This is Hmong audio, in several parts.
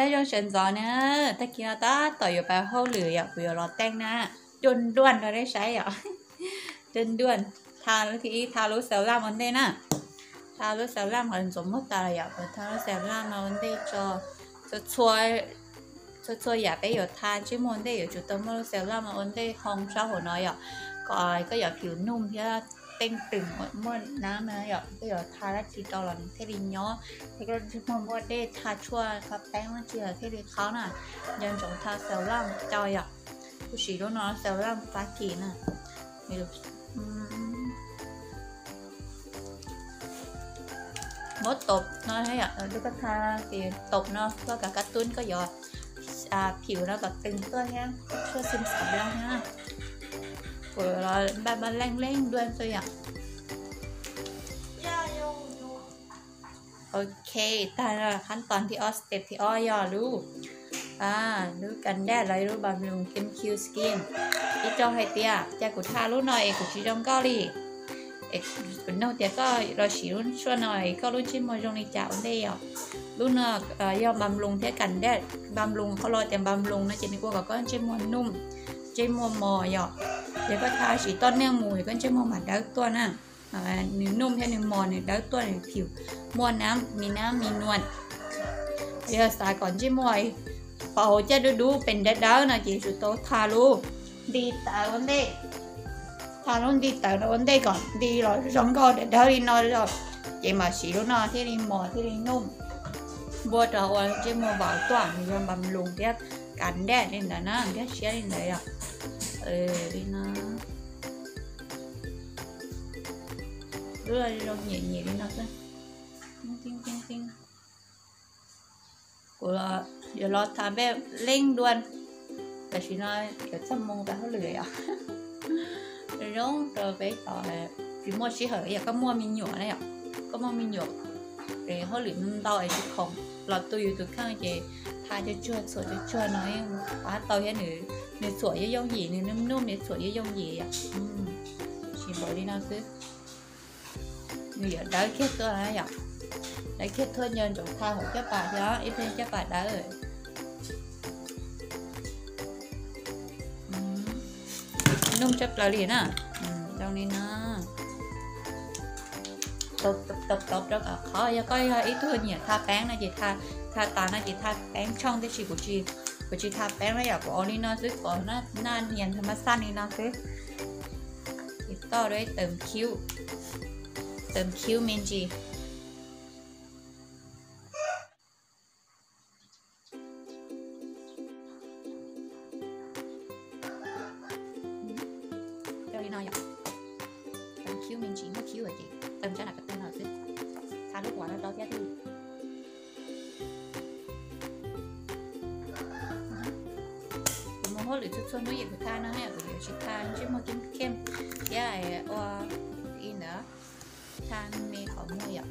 Nyob zoo sawv ntxov na, tag kis no tab tom yuav pab hauj lwm yom, kuv yuav los teeb na, nruaj nruaj rau nej saib yom. Nruaj nruaj, tha lub thib ib, tha lub xaus laj ua ntej na. Tha lub xaus laj ho ntxuav muag tas lawm yom, kuv tha lub xaus laj no ua ntej tso, txhua txhua yam peb yuav tha ntsej muag ua ntej yuav tsum tau muaj lub xaus laj no ua ntej hoo sab hauv no yom, kom koj yuav phim nuj thiab teej twm muaj nab na yom, koj yuav tha dab tsi rau los nws thiaj li nyob, thiab koj ntsej muag muaj dej tha tshuaj qhov peeb dab tsi los thiaj li qhov na. Nco ntsoov tha xaus laj coj yom, kuv siv lub no xaus laj fab kis na. Muab taum no, koj tha taum no koj kav kab tub koj yuav phim no kom teeg tuaj thiab tshuaj xim xav loj thiab. Kuv los npaj npaj leej leej dua xwb yom. Ok, tag qhab tos thib ob, step thib ob yog lub, lub kas daj los lub bam loos Kim Q Skin. Ib tsoom hais tias cas kuv tha lub no es kuv tsis zoo nkauj li. Es kuv nug tias koj los siv lub tshuaj no es koj lub ntsej muag zoo li cas ua ntej yom. Lub no yog bam loos thiab kas daj, bam loos qhov los tias bam loos no ces nws ua kom koj ntsej muag nuj, ntsej muag mos yom. Yog koj tha siv toj neej mus es koj ntsej muag mam dawb tuaj na. Nws nuj thiab nws mos nws dawb tuaj nws phim muaj nab, mi nab mi nuam. Yog xav kom ntsej muag pos hauv caj dub dub pes dawb dawb no ces yuav tsum tau tha lub nti tawv ua ntej. Tha lub nti tawv no ua ntej kom nti los zoo nkauj dawb dawb li no, ces mam siv lub no thiaj li mos thiaj li nuj. Npuaj rau ua ntsej muag vauv tuaj, nws yog bam loos thiab kas daj li ntawd na, nkag siab li ntawd yom. Li no. Lub zoo nyiam nyiam li no xwb. Kuv yuav los tham peb leej dua, tam sim no yuav txog moo peb hauj lwm yom. Zoo rau peb tod, tsis muaj sij hawm yom, koj muaj me nyuam na yom, koj muaj me nyuam es hauj lwm ntau es tsis khoom los tu yus tus kheej ces tha cuag tsuag txhuam cuag tsuag no pab tau thiab. Nws txhuam yooj yooj yim, nws nuj nuj, nws txhuam yooj yooj yim yom. Tsis npaum li no xwb. Nws yuav dawb kiag tuaj na yom. Dawb kiag tuaj nco ntsoov tha hauv caj pas thiab, ib pliag caj pas dawb. Nuj tshaj plaws li na. Zoo li no. Tau tau rau kom qhov, yog koj yog ib tug nyiam tha peeb no ces tha tas no ces tha peeb tshooj, tiam sis kuv tsis tha peeb na yom, kuv ua li no xwb kom naj nias tha mab xaj li no xwb. Ces toj rau ib tawm cube, tawm cube me ntsis. Coj li no yom. Tawm cube me ntsis, muaj cube ces tawm sab nram ko taw no xwb. Tha lub uas no rau thiab twb. Kuv mus hauj lwm txhua txhua hnub es kuv tha no, kuv yuav tsis tha ntsej muag keej kheej thiab ua ib ntawd, tha me qhov muag yom.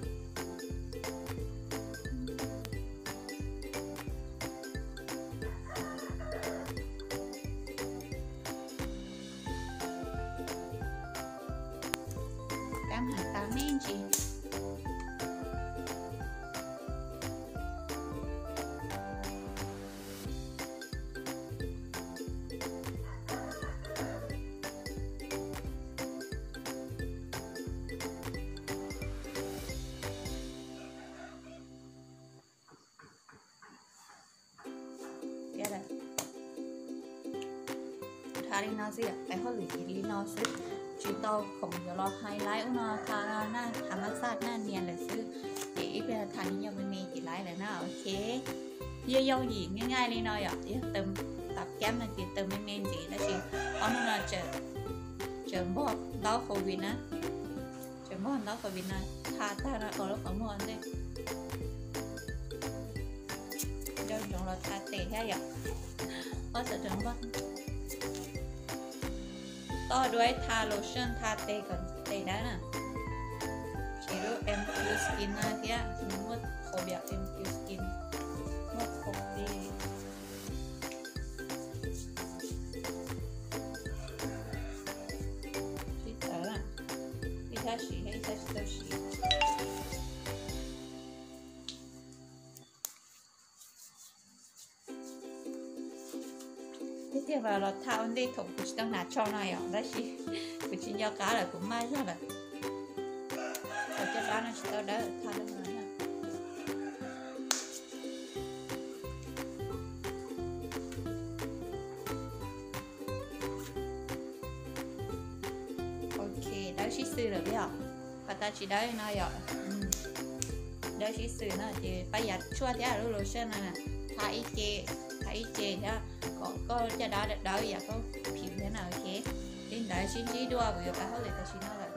Kab hnav tas me ntsis. Tha li no xwb, peb hauj lwm ces li no xwb, tsis tau khoom yuav los highlight ub no, tha naj, tha mab xaj naj nias lawm xwb, ces ib pliag tha ib nyuag me me ces laib lawm na, ok. Yooj yooj yim nyaj nyaj li no yom, yog tawm, tam kab no ces tawm me me ntxiv tab sis ob hnub no tseem npog ntaub covid na, tseem npog ntaub covid no, tha tag no ua lub qhov muag ntej. Nco ntsoov los tha tes thiab yom. Ob txawm tseem npog, toj duab tha lotion tha tes kom tes dawb na. Siv lub M Q Skin no thiab, nws muaj qhov biam M Q Skin, muaj qhov li. Sib tawv, ib thaj siv thiab ib thaj tsis tau siv. Tiag los los thaj ua ntej thaum kuv tsis tau hnav tsho no yom, tab sis kuv tsis nco qab lawm, kuv maj zog lawm. Thaum caj dab no tsis tau dawb thaj dawb no. Ok, dawb sib xws lawm yom. Qhov tas tsis dawb no yom. Dawb sib xws no ces pab yav tshuaj thiab lub lotion no, thab ib ce, thab ib ce thiab kom koj caj dab dawb yam koj phim thiab na, ok. Li ntawd sib ntsib dua, kuv yuav pab hauj lwm tam sim no lawm.